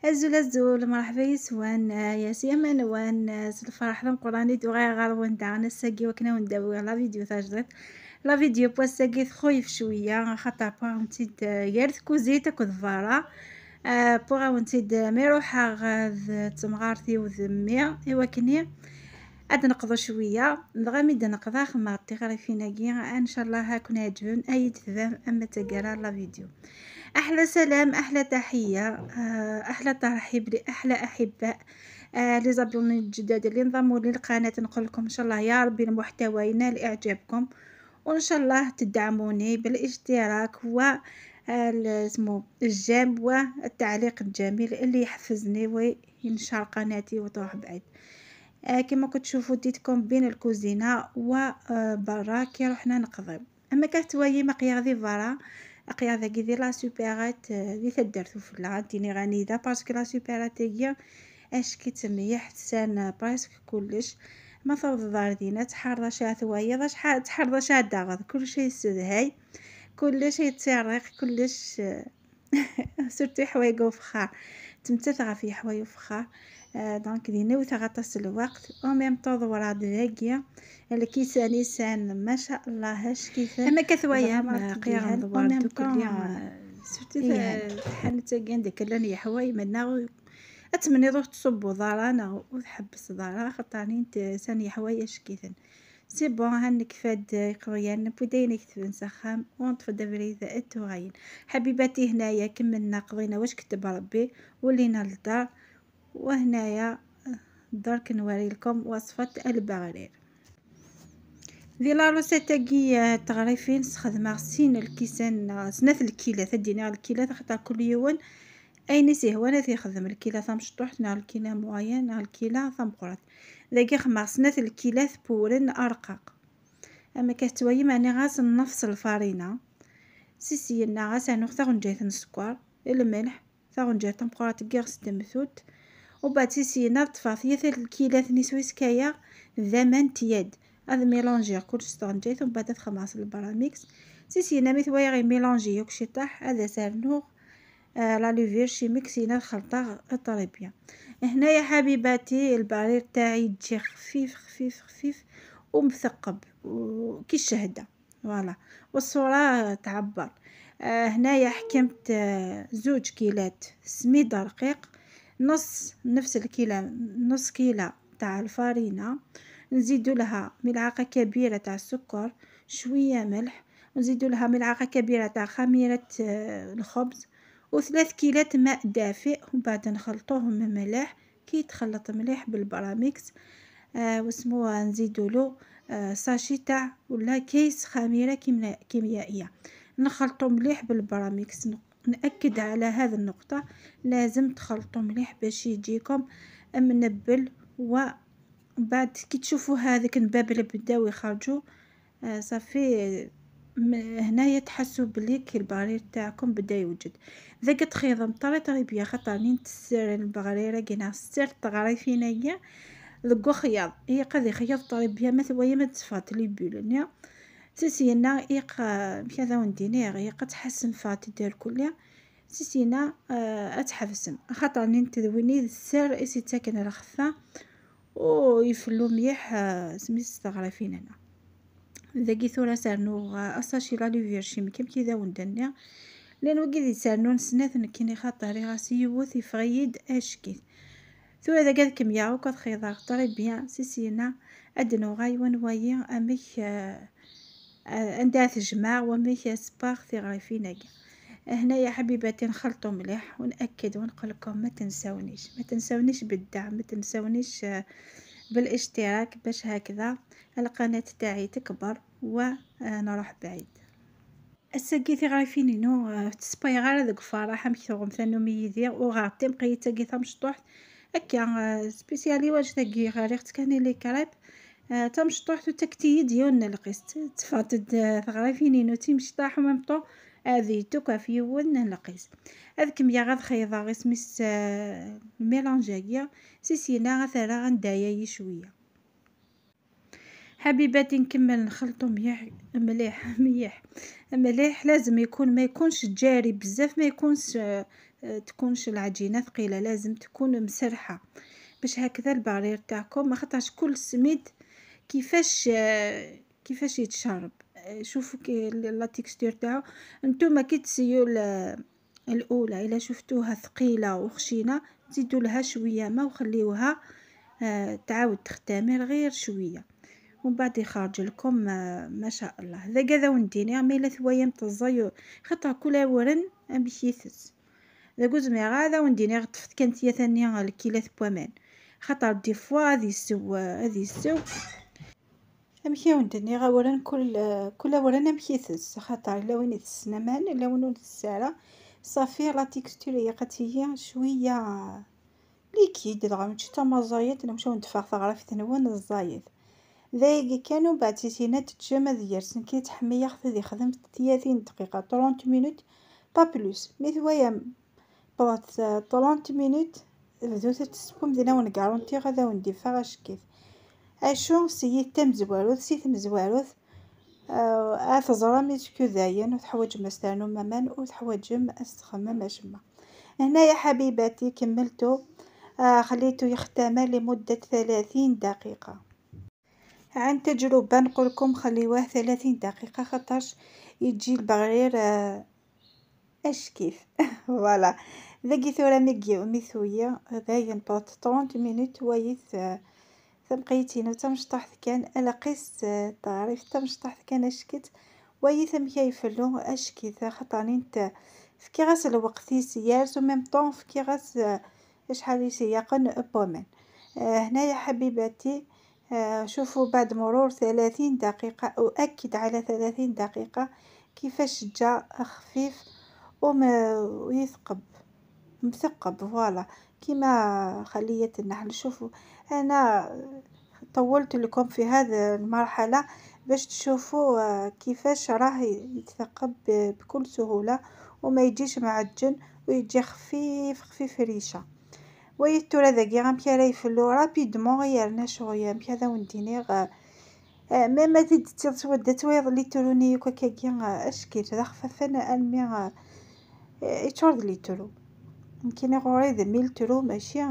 أزول أزول مرحبا يسوان يا سيما نوان الفرح القراني دوغي غار وندع نساقي وكنا ونداوي la vidéo تاجدت la vidéo بواساقي خويف شوية خاطر بوغ نتيد يارث كوزيتك وذفارا بوغ نتيد ميروحا تمغارتي وذمي إوا كني عاد نقضو شوية نبغى ميد نقضا خمارتي غريفيناكي ان شاء الله هاكون عجبن اي تفهم اما تقرا la vidéo. احلى سلام احلى تحية احلى ترحيب لاحلى احباء les abonnés الجداد اللي انضموا للقناة. نقول لكم ان شاء الله يا ربي المحتوى ينال اعجابكم وان شاء الله تدعموني بالاشتراك و اسمو ال j'aime والتعليق الجميل اللي يحفزني وينشر قناتي وتروح بعيد. كما كنت تشوفوا ديتكم بين الكوزينة وبرا كي رحنا نقضيو. اما كتوايي مقيا غدي برا اقيا ذاكي دي la supérette دي تدرتو في العانتيني غنيده parce que la supérette هي اش كيتميح تسان presque كلش ما ثوض دار دينا تحرض شا شحال تحرض شا داغض كلشي يسدهاي كلشي يتسرق كلش surtout حوايج وفخار تمتث في حوايج وفخار. donc دينا وثغطس الوقت au même temps ورا داكيا الكيساني سان ما شاء الله هاش كيف اما كثوايا قيا ندوار كل surtout حنا عندك لاني حواي منا اتمنى روح تصبو ضارانا وتحبس ضارا خاطرني ساني حوايج كيفن c'est bon هانك فاد قضيان بودين كتب نسخم ونطفى دبريد التوغين. حبيباتي هنايا كملنا قضينا واش كتب ربي ولينا للدار. وهنايا درك نوري لكم وصفة البغرير دي la recette كي تغريفين نستخدم سين الكيسان سنة الكيلات تدينا الكيلات خاطر كل يوم اين سي هو انا تيخدم الكيلة ثمشطوح نا الكيلة moyenne نا الكيلة ثمقرات ذاكي خمر سنة الكيلات بورن ارقق. اما كتوايي معني غاس نفس الفارينة سيسينا غاس نوخ تغنجيت السكر الملح تغنجيت تمقرات كيغس تمثوت وبعد سيسينا طفاثية الكيلات نسويس كايا ذمان تياد هذا ميلونجي كلش تغنجيت ومن بعد تخماس البراميكس سيسينا ميثوايا غي ميلونجي يوكشي طاح هذا سارنوغ la levure chimique سينا الخلطة الطريبيه. هنايا حبيباتي البغرير تاعي يجي خفيف خفيف خفيف ومثقب وكي الشهده voilà والصورة تعبر. هنايا حكمت زوج كيلات سميد رقيق نص نفس الكيله نص كيله تاع الفارينه نزيدو لها ملعقة كبيرة تاع السكر شوية ملح ونزيدو لها ملعقة كبيرة تاع خميره الخبز وثلاث كيلات ماء دافئ ومن بعد نخلطوهم مليح. كي يتخلط مليح بال bras mixeur واسمو نزيدو له sachet تاع ولا كيس خميره كيميائية نخلطو مليح بال bras mixeur. نأكد على هذه النقطة لازم تخلطو مليح باش يجيكم منبل. وبعد كي تشوفوا هذاك النباب اللي بداو يخرجوا صافي هنايا تحسوا بلي كي البغرير تاعكم بدا يوجد. ذاك تخيض طري طري بيا خاطر نين تسر البغريره كينا سر تغريفينيا ذكو خياط هي قد خياط طري بيا ما ثوايا ما تفات لي بولنيا سيسينا يق كذا ونديني غير تحسن فات دير كلها سيسينا اتحفسن خاطر نين تذويني السر اسي تاكن الخفة ويفلو مليح سميت تغريفين هنا. ذاكي ثورة سارنو أصاشي la levure chimique كي ذا وندنيا لأن وكي سارنو نسنات نكيني خاطري غاسي يوث يفغيد أشكيت ثورة ذاك الكمية وكاد خيضا très bien سيسينا أدنو غاي ونوايا أميك عندها تجمع وميك سباغ ثغريفيناكي. هنايا حبيباتي نخلطو مليح ونأكد ونقول لكم ما تنساونيش ما تنساونيش بالدعم ما تنساونيش بالاشتراك باش هكذا القناة تاعي تكبر ونروح بعيد. الساقي ثغريفيني نو تسباي غير ذوك فرح مكثوغم ثانو ميدي وغاطي مقيت تاقي ثمشطوح هكا سبيسيالي واش تاقي غاريخت كان لي كريب تمشطوح تكتي ديالنا القيس تفاتد ثغريفيني نو تيمشطاح وممطو هذه توكا في يون القيس. هذ كمية غاد خيضا غير سميت ميلونجاكيا سيسينا غثرا غندايا شوية. حبيباتي نكمل نخلطو مليح مليح مليح مليح، لازم يكون ما يكونش جاري بزاف، ما يكونش تكونش العجينة ثقيلة، لازم تكون مسرحه باش هكذا البغرير تاعكم، خاطرش كل سميد كيفاش يتشرب. شوفوا كي la texture تاعو. نتوما كي تسيو الاولى الا شفتوها ثقيلة وخشينه زيدوا لها شوية ما وخليوها تعاود تختمر غير شوية، ومن بعد يخرج لكم ما شاء الله. ذا كذا ونديني ميلا ثوايا تزيو خاطر كل ورن امشيثس ذا كوزمي غادا ونديني غطفت كانت هي ثانية الكيلات بوامان، خاطر des fois غادي يسو امشي وندني غاورن كل ورن امشيثس، خاطر الا وين يتسنمان الا وين الساره صافي la texture هي قاتيه شوية liquide دغا ماشي تا مازايد نمشيو ندفع ثغرة نون الزايد ذايقي كانوا بعد تيتينا تجمع ديال كي تحمي ياخذ يخدم 30 دقيقة 30 minutes pas plus، mais ثوايا بغات 30 minutes بدو تسبوم دينا ون garantir غادا ونديفا غاش كيف اشو سيت تمزواروث سيت مزواروث اتزرا est-ce que داين وتحوج مستانو مامان وتحوجم استخمم اشما. هنايا حبيباتي كملتو خليته يختمر لمدة 30 دقيقة. عن تجربة نقولكم خليوه 30 دقيقة خاطرش يجي البغرير اش كيف voilà ذاكي ثورة ميكي ميثوية داين بوط 30 minutes ويث تمقيتينو تمشطحت كان على قيس تعريف تمشطحت كان اشكت ويث مكيفلو اشكيت خاطر انت فكي غاس الوقت يسيارس و même temps فكي غاس شحال يسيقن بومان. هنايا حبيباتي شوفوا بعد مرور 30 دقيقة، أؤكد على 30 دقيقة، كيفاش جا خفيف ويثقب مثقب voilà كيما خلية النحل. شوفوا أنا طولت لكم في هذه المرحلة باش تشوفوا كيفاش راه يتثقب بكل سهولة وما يجيش معجن ويجي خفيف خفيف ريشة. ويتورا ذاكي غامكي راه يفلو rapidement غيرنا شوية مكي هذا ونديني même تيد تسود تويض لي تروني كاكي اشكيت هذا خفافان المي يتورد لي ترو يمكن غوري ذا ميل ترو ماشي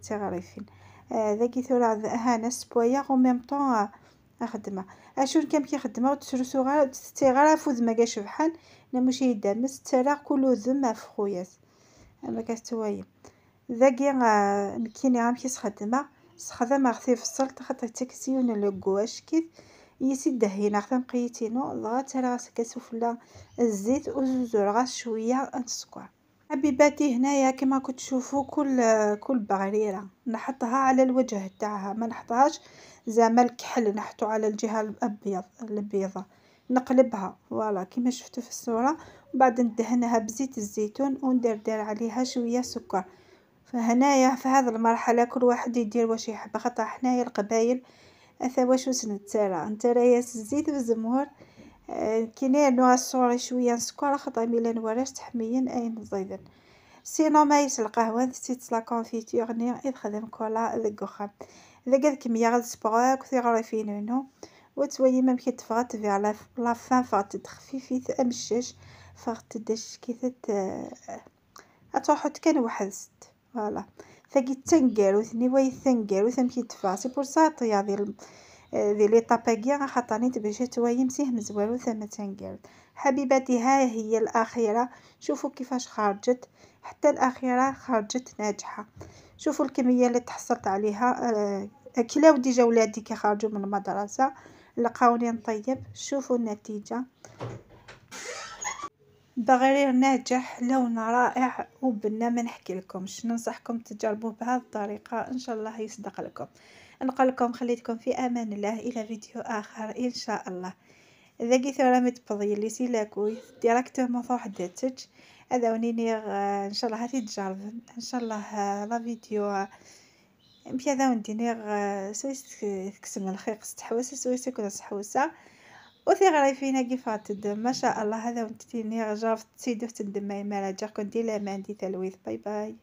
تغريفين ذاكي ثورا هانا سبويا و même temps خدمة اشون كان كيخدمة وتسرسو غير تي غير فوز ما كاش بحال نمشي يدامس ترى كل ذم فخوياس اما كتوايم ذاكي نكيني غامشي سخدمة سخدمة غثي فصلت خاطر تكسيون le goût اشكيت يسي دهينا خدم قيتينو دغا ترى كسفلا الزيت وزوزور غا شوية السكر. حبيباتي هنايا كما كنت تشوفوا كل بغريره نحطها على الوجه تاعها، ما نحطهاش زعما الكحل نحطو على الجهة الابيض البيضة، نقلبها voilà كما شفتوا في الصورة، وبعد ندهنها بزيت الزيتون وندردر عليها شوية سكر. فهنايا في هذه المرحلة كل واحد يدير واش يحب، خاطر حنايا القبايل اثا واش نترا نترا يا الزيت والزمور كي نو شوية سكر خاطر ميلا نوراش تحميا اين زيدن sinon ما يس القهوة نسيت la confiture ني يخدم كولا ذك ذاك الكمية غاد سبغاك وثيغريفين نو وتوي ما مكي تفغت في la fin فغت خفيفيت امشش فغت دش كيثت اتروحو كان واحد ست voilà ثاقي تنقاروث ني واي ثنقاروث امكي تفا c'est pour ça طيا دي l'étape اكي خاطرني باش توايم سيه مزوارو ثما تنقاروث. حبيباتي ها هي الاخيرة، شوفوا كيفاش خرجت حتى الاخيرة خرجت ناجحة. شوفوا الكمية اللي تحصلت عليها كلاو déjà ولادي كي خرجوا من المدرسة لقاوني نطيب. شوفوا النتيجة، بغرير ناجح، لون رائع وبنه ما نحكي لكمش. ننصحكم تجربوه بهذه الطريقة ان شاء الله يصدق لكم. نقول لكم خليتكم في امان الله الى فيديو اخر ان شاء الله. اذا كي ثورة متبضي اللي سيلاكوي directement تروح داتج هذا ونيني ان شاء الله هاتي تجرب ان شاء الله la vidéo مشي هذا ونديني سويس تكسم الخيق تحوس سويس كنا تحوسه وثي فينا كيف تدم ما شاء الله. هذا وانتيني جربت تسيدو تندم ما راجع كنت لا ما عندي تلويث. باي باي.